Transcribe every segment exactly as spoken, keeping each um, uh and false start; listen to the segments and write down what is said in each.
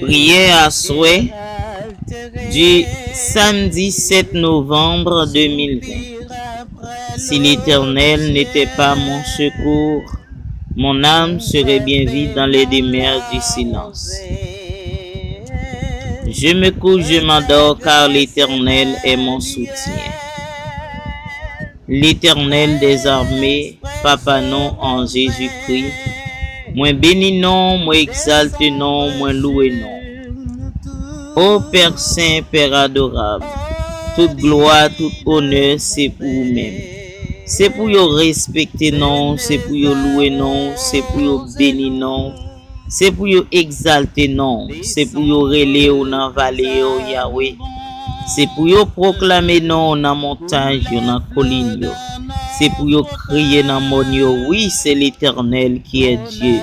Prière aswè, du samedi sept novembre deux mille vingt. Si l'Éternel n'était pas mon secours, mon âme serait bien vide dans les demeures du silence. Je me couche, je m'endors, car l'Éternel est mon soutien. Letènèl dèzame, Papa nou an Jezikri, mwen beni non w, mwen egzalte non w, mwen louwe non w. O Pè sen, Pè adorab, tout glwa, tout onè se pou ou menm. Se pou yo respekte non w, se pou yo louwe non w, se pou yo beni non w. Se pou yo egzalte non w, se pou yo rele w nan vale yo, Yawe. Se pou yo pwoklame non w nan montay yo, nan kolin yo. Se pou yo kriye nan mòn yo, wi, se Letènèl ki è Dye.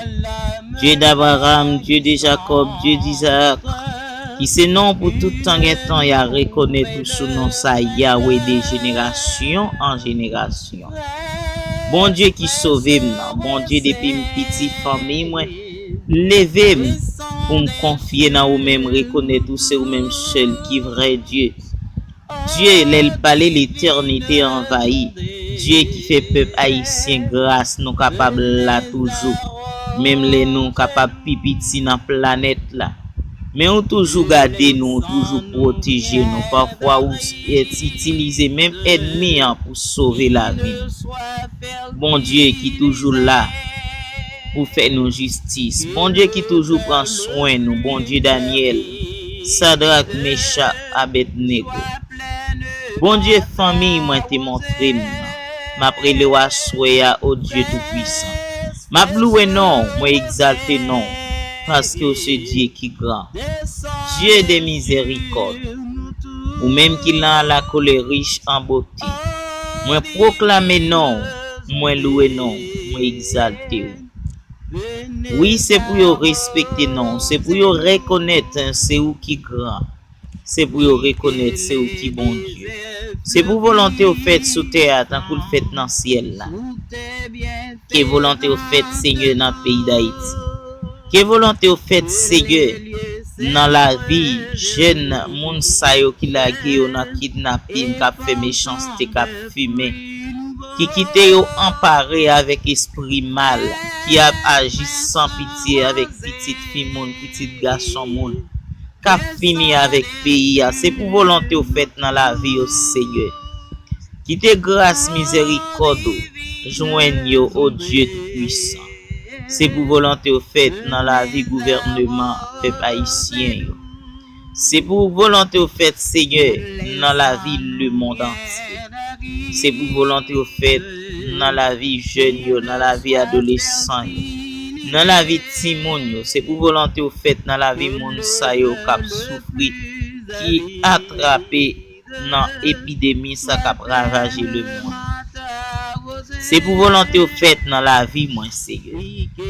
Dye d'Abraham, Dye de Jakòb, Dye d'Izaak, ki se non w pou tout tan gen tan, y a rekonèt ou sou non sa, Yawe, de jenerasyon an jenerasyon. Bondye ki sove m nan, Bondye depi m piti, fanmi mwen leve m pou m konfye nan ou menm, rekonèt ou se ou menm sèl ki vrè Dye. Dye, lè l pale, letènite anvayi. Dye ki fè pèp ayisyen gras, nou kapab la toujou. Menm lè nou kapab pi piti nan planèt la. Men ou toujou gade nou, ou toujou pwoteje nou. Pafwa ou s-, et-, itilize menm ènmi an pou sove lavi n. Bondye ki toujou la pou fè nou jistis. Bondye ki toujou pran swen nou. Bondye Danyèl, Sadrak, Mechak, Abèdnego. Bondye fanmi mwen te montre m nan. M ap rele w aswè a, o Dye Toupwisan. M ap louwe non w, mwen egzalte non w, paske w se Dye ki gran. Dye de mizèrikòd, ou menm ki lan a la kolè, rich an bote. Mwen pwoklame non w, mwen louwe non w, mwen egzalte w. Wi, se pou yo respekte non w, se pou yo rekonèt se ou ki gran. Se pou yo rekonèt se ou ki Bondye. Se pou volonte w fèt sou tè a tankou l fèt nan syèl la. Ke volonte w fèt, Senyè, nan peyi Dayiti. Ke volonte w fèt, Senyè, nan lavi jèn moun sa yo ki lage yo nan kidnapin, k ap fè mechanste, k ap fimen, ki kite yo anpare avèk espri mal, ki ap aji san pitye avèk pitit fi moun, pitit gason moun, k ap fini avèk peyi a. Se pou volonte w fèt nan lavi yo, Senyè. Kite gras, mizèrikòd ou jwenn yo, o Dye Toupwisan. Se pou volonte w fèt nan lavi gouvèneman pèp ayisyen yo. Se pou volonte w fèt, Senyè, nan lavi lemonn antye. Se pou volonte w fèt nan lavi jèn yo, nan lavi adolesan yo, nan lavi timoun yo. Se pou volonte w fèt nan lavi moun sa yo k ap soufri, ki atrape nan epidemi sa k ap ravaje lemonn. Se pou volonte w fèt nan lavi mwen, Senyè.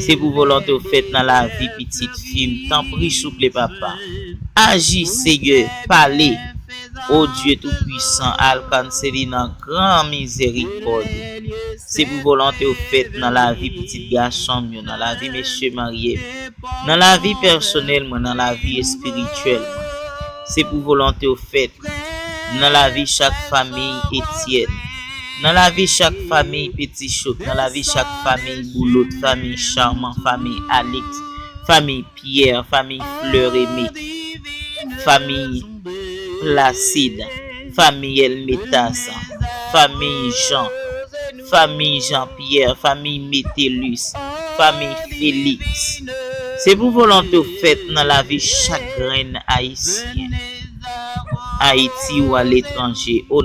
Se pou volonte w fèt nan lavi pitit fi m. Tanpri, souple, Papa. Aji, Senyè, pale. O Dye Toupwisan, alkanseli nan gran mizèrikòd ou. Se pou volonte w fèt nan lavi pitit gason m yo, nan lavi mesye marye m, nan lavi pèsonèl mwen, nan lavi espirityèl mwen. Se pou volonte w fèt nan lavi chak fanmiy Etyèn, nan lavi chak fanmiy Peti Chok, nan lavi chak fanmiy Boulout, fanmiy Chaman, fanmiy Alix, fanmiy Pyè, fanmiy Fleur Aimé, fanmiy Placide, fanmiy Elmetas, fanmiy Jean, fanmiy Jean Pierre, fanmiy Metellus, fanmiy Félix. Se pou volonte w fèt nan lavi chak grenn Ayisyen, Ayiti ou aletranje, o